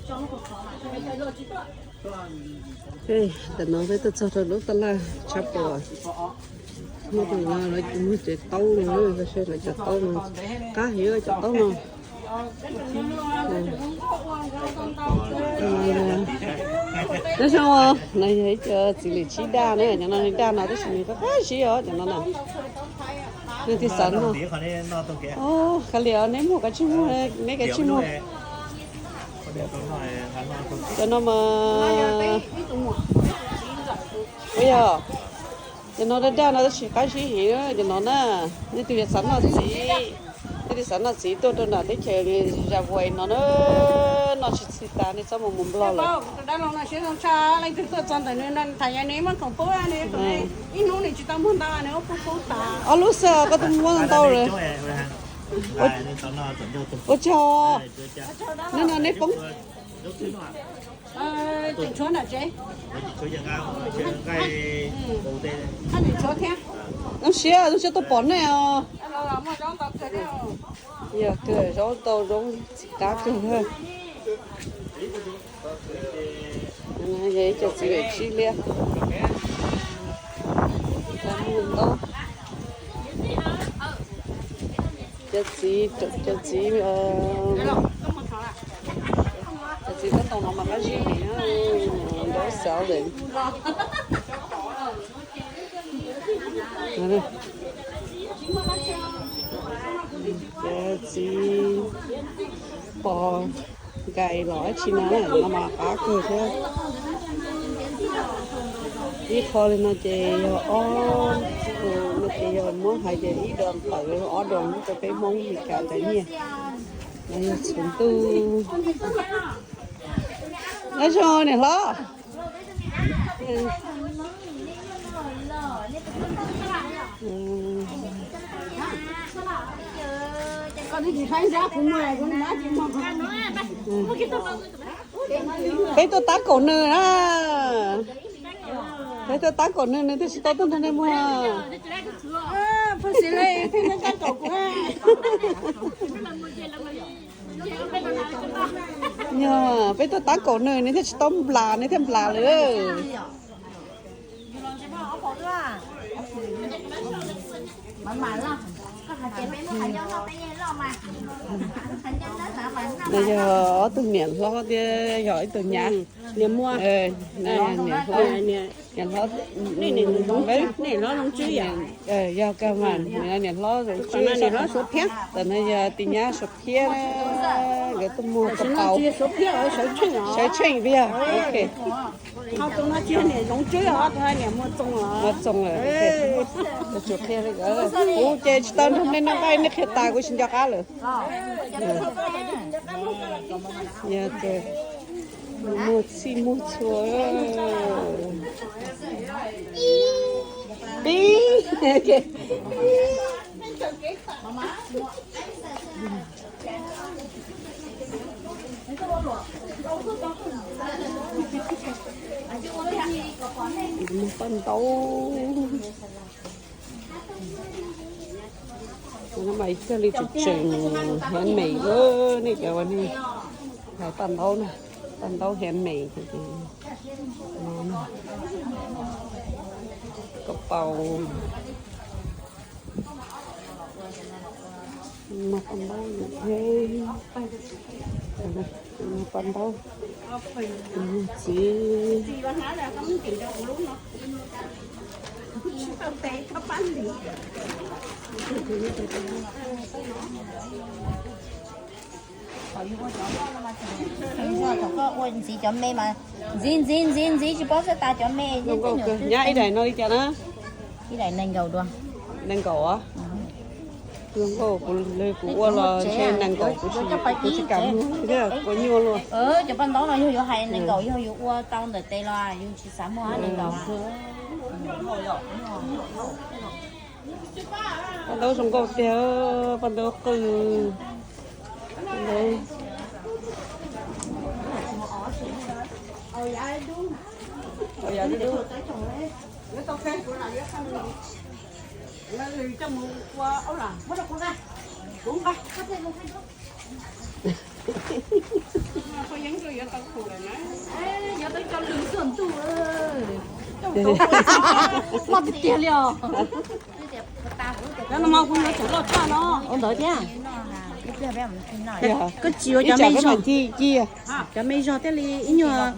Tam no peb tuaj txog rau lub taj laj Tshav Puam. Muaj tus no lawv muag cov taub no, lawv cov taub no qab heev cov taub no. Nyob zoo, no yog ib co txiv lwm tsib daj na, cov no nws daj no tab sis nws qab qab zib os cov no na. Nws tig xav no. Kav liam neb muag kav tsij muag, neb kav tsij muag. Cov no mas, ua yog, cov no daj daj no tab sis qab zib heev cov no na. Nej tus yog xav noj txiv, nej tus xav noj txiv tuaj rau nram teb chaws Zas Vais no na, noj tsis txhij tas nej txhob mus mus Nplog lawm. Ob lub xwb koj twb muab ntau lawm. Ua tsaug, nej no nej poob. Zoo siab, zoo siab tuaj pom nej os. Yog kawg, zaub tau zaub txiv qab kawg. Yog ib co txiv lwm tsib liab. Cov txiv, cov txiv, cov txiv tab tom no mas qab zib heev, nrov xauv lawm. Cov txiv pos nkais los dab tsi no, no mas qab kawg thiab. Ib qho li no ces yog ob, no ces yog muab hais ces ib dos tawm ob dos rau peb Hmoob Mes Kas cov nyiaj. No yog txhuv ntuj. Nyob zoo niam hlob. Peb tuaj tab kaum nws na. Peb tuaj tab kaum nws, nws thiaj tsis tau tuaj nrog nej muag. Yog, peb tuaj tab kaum nws, nws thiaj tsis tau nplas, nws thiaj nplas lawm. No yog ob tug niam hlob thiab yog ib tug nyab. Niam hlob, niam hlob, yog kawg mas niam hlob Suav Phiab, tam no yog tus nyab Suav Phiab, nkawd tuaj muag kaus paus. Sawv tsheej tiag. Muag Txoos lawm. Kuv ces tsis tau nrog nej noj nqaij, nej qhia tas kuv tsis nco qab lawm. Yog tias muag txhij muag txhua. Pib. Muag paj ntaub. Mas thiaj li tseem tseem hev meem, nej cov uas nej hais paj ntaub na, paj ntaub hev meem. Kaus paus. Muag paj ntaub, muag paj ntaub, muag txiv. Ntxiv cov me mas ntxiv ntxiv ntxiv ntxiv tsis paub xwb tas cov me. Nyab ib daim no li cas na? Ib daim nees nkaum dua. Nees nkaum a? Zoo nkauj, kuv ua los ntshe nees nkaum kuv tsis, kuv tsis kam muag thiab, kua nyuaj luaj. Cov paj ntaub no yog yuav hais nees nkaum yog yuav ua tau ntawm tes los yus tsis xav muag nees nkaum. Paj ntaub zoo nkauj tiag, paj ntaub qw. Loj tiag tiag li os. Cov no mas kuv yuav cov loj tshaj no. Ua ntawd thiab. Koj tsis yuav cov me zog, cov me zog thiaj li ib nyuag.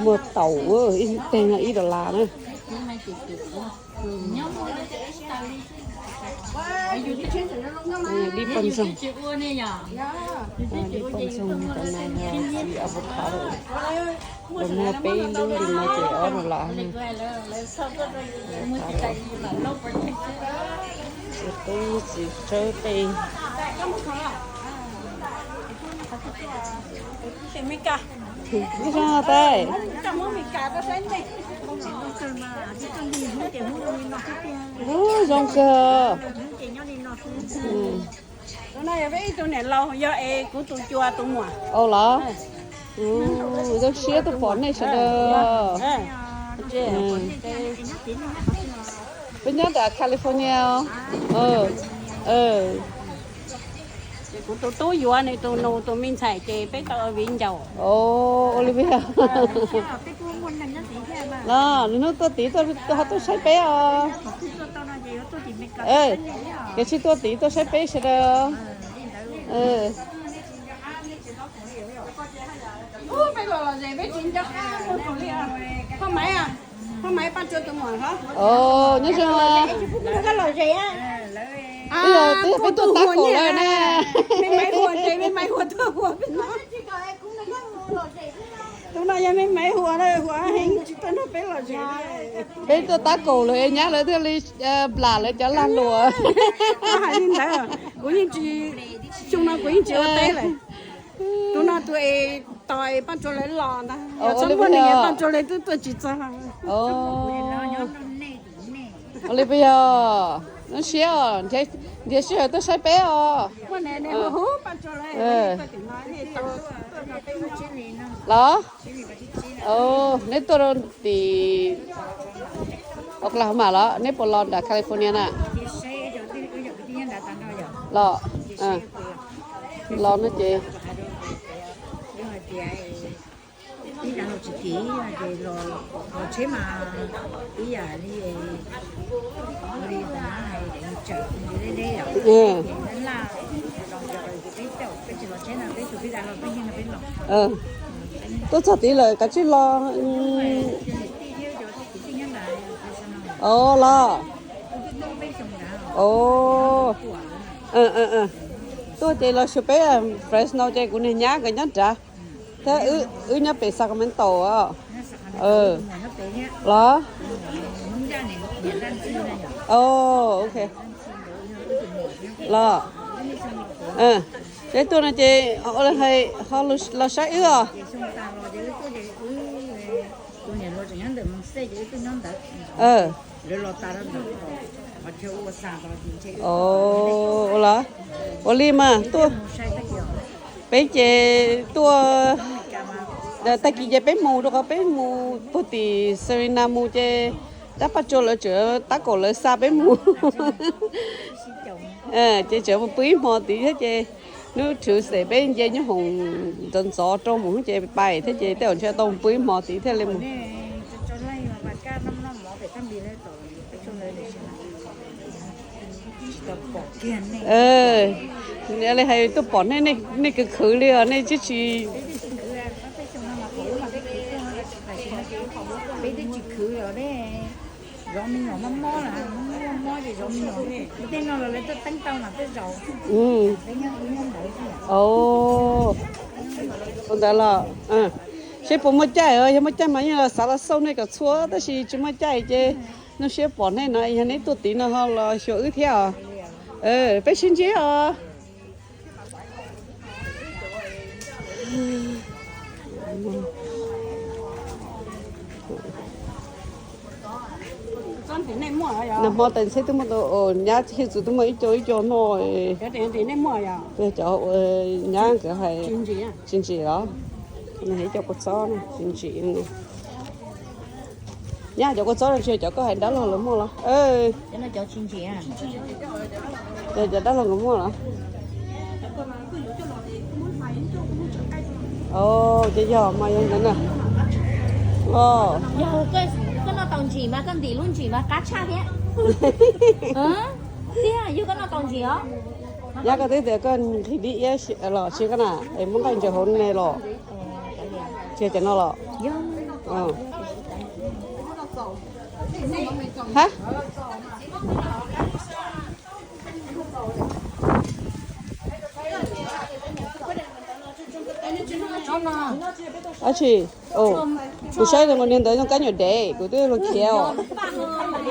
Muag taum ib teg no ib dollar na. Dib poj ntxoog, dib poj ntxoog, cov no yog avocado, lawv muag peb ib lub li no ces ob dollar. Tub txiv tsawb tej. Zoo tais. Zoo kawg. Tus no yog peb ib tug niam laus, yog es kuv tus cua tus muam. Ua los, zoo siab tuaj pom nej sawv daws. Peb nyob nram California. Ces kuv tus tub yuav nws tus nus tus me ntxhais ces peb tau ua viv ncaus. Ua li los, nws hnub tuaj tid ho tuaj saib peb os. Kev tsis tuaj tid tuaj saib peb sawv daws. Peb los los zes peb tsis nco qab muag kaus li. Phoj Maiv, Phoj Maiv Paj Tsua tus muam hov. Nyob zoo. Peb tuaj tab kaum lawm na. Me Maiv Huas ces Me Maiv Huas tuaj huas peb no. Tus no yog Me Maiv Huas na, huas heev tsis tuaj nrog peb los zes. Peb tuaj tab kaum lawm es nyab lawv thiaj li nplam lawv cov lag luam. Hais li ntawd, kuv yeej tsis, xyoo no kuv yeej tsis ua teb lawm. Tus no tus es tos Paj Tsua lawv los ntag. Txhob muaj neeg, Paj Tsua lawv twb tuaj tsis txog. Ua li puas yog? Zoo siab os, nrhiav sij hawm tuaj saib peb os. Los, neb tuaj rau tim Oklahoma los neb puas los nram California na? Los, los no ces tuaj txog tid lawm kav tsij los. Los, tuaj ces los xyuas peb Fresno ces kuv niag nyab nkawd nyob nrad, thiab wb nyob pem Sacramento. Los, ok, los, ces tuaj no ces ho los saib wb os. Ua li mas tuaj, peb ces tuaj, tag kis ces peb mus rau qhov peb mus puag tim Serena mus ces tab Paj Tsua lawv tseem tab kaum lawv xa peb mus. Ces tseem mus pw ib hmo tid thiab ces hnub Tuesday peb nce nyob hoom ntxov ntxov rau mus ces pais thiab ces tej zaum ntshe tau mus pw ib hmo tid thiaj li mus. Li hais tuaj pom nej, nej khwv khwv li os, nej tsis tsis Ua ntawd los, seb puas muaj caij, yog muaj caij mas yeej los xav los xauj nej kom txhua, tab sis tsis muaj caij ces zoo siab pom nej no, yog nej tuaj tid no ho los xyuas wb thiab os. Peb sib ntsib os. Nag hmo tais ntxheb twb muaj tau, nyab Hiaj Txwv twb muaj ib co ib co noj. Cov nyab nkawd hais tsis ntsim los, ib co kua txob tsis ntsim. Nyab, cov kua txob no tsis yog cov koj hais dab laug los muaj los? Cov dab laug los muaj los? Cov yog mas yog ntawd na. Yog koj noj tau ntsim mas koj ntim lub ntsim mas qab tshaj thiab. Tiag, yog koj noj tau ntsim os. Nyab, koj twb tias koj nqhis dib iab los tsis koj na, es muab nqaij ntsaws hauv ne los? Tsis cov no los? Ha? Dab tsi? Kuv saib zoo niag ntawd zoo kab nyuam dev, kuv twb los khiav os.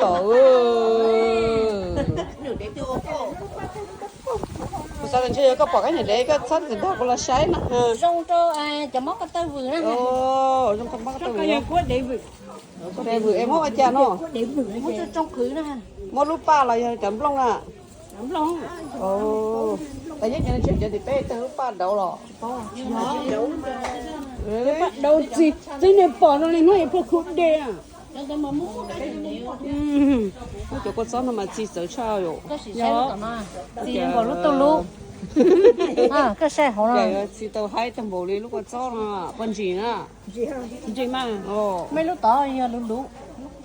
Tom, kuv xav tias ntshe yog koj pom kab nyuam dev koj txhob txwm dag kuv los saib na. Zoo rau cov mob ko taw vwm na. Zoo rau mob ko taw vwm. Ko taw vwm es muab ua cas no? Muab lub paj los yog cov nplooj na? Tas yeej cov no tsis yog cov tim peb tag lub paj dauv los? Paj dauv txi, txi nej pom no li hnub es paj khu de. Muab cov kua txob no mas txi txawv tshaj yom. Txi npaum lub tuj lub. Koj saib hauv no. Txi tau haib tag npaum li lub kua txob no, poj ntsim na. Ntsim mas. Mej lub tod yog luv luv.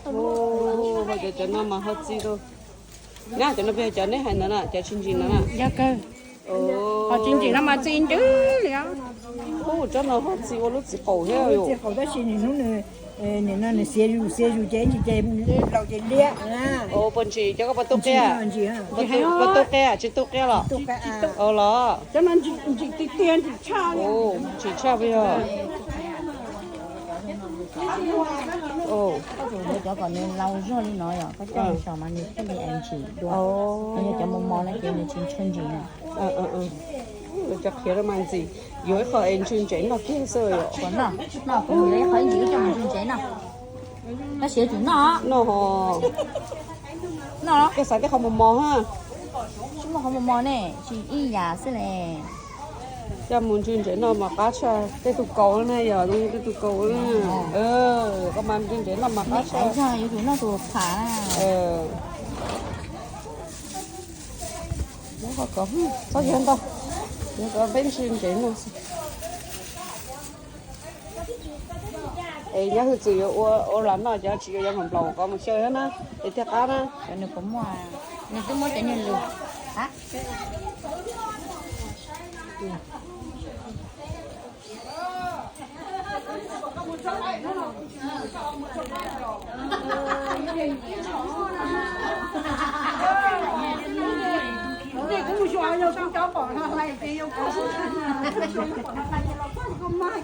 Cov no mas ho txi tau. Nyab, cov no puas yog cov neb hais ntawd na, cov tsis ntsim ntawd na? Yog kawg. Ho tsis ntsim no mas txi ntws li. Ub, tsob no ho txi ua lub txiv qaum thiab yom. Txiv qaum tab sis nws hnub nws, nim no nws xiav zus xiav zus ces ntsis ces laus ces liab. Poj ntsim, cov koj puas tu qia? Puas tu qia, tsis tu qia los? Los. Cov no ntsim tiag tiag, ntsim tshaj. Ntsim tshaj puas yog? Cov kom nws laus zog li no yom, koj coj nws saum mas nws thiaj li ntsim dua. Yog cov mos mos no ces nws tsis tshua ntsim na. Cov qhiav no mas ntxim, yuav ib qho es ntsw ntsev noj kiag xwb yom. Kuv noj, noj kuv yuav ib qho ib ntsis coj mus ntsw ntsev noj. Tab sis yuav tsum noj. Noj ho. Noj. Koj xav tej qhov mos mos ha. Tsis muaj qhov mos mos ne, tsis ib yam xwb le. Coj mus ntsw ntsev noj mas qab tshaj, tej tus kaus na yom, zoo li tej tus kaus na. Koj mas ntsw ntsev noj mas qab tshaj. Yuav tsum noj tus tham. Txhob yog ntau, yuav kom peb ntsw ntsev noj xwb. Es nyob hwj txwm yuav ua lam noj cov tsis yuav yuav nplaum nplaum kom mus xyaw thiab na, es thiaj qab na. Nws puas muaj, nws twb muab cov niag lus. Kuv mus xyuas yog kuv cov pom no hlais ces yog kuv, kuv xyuas yog pom no hlais ces los txog koj mas.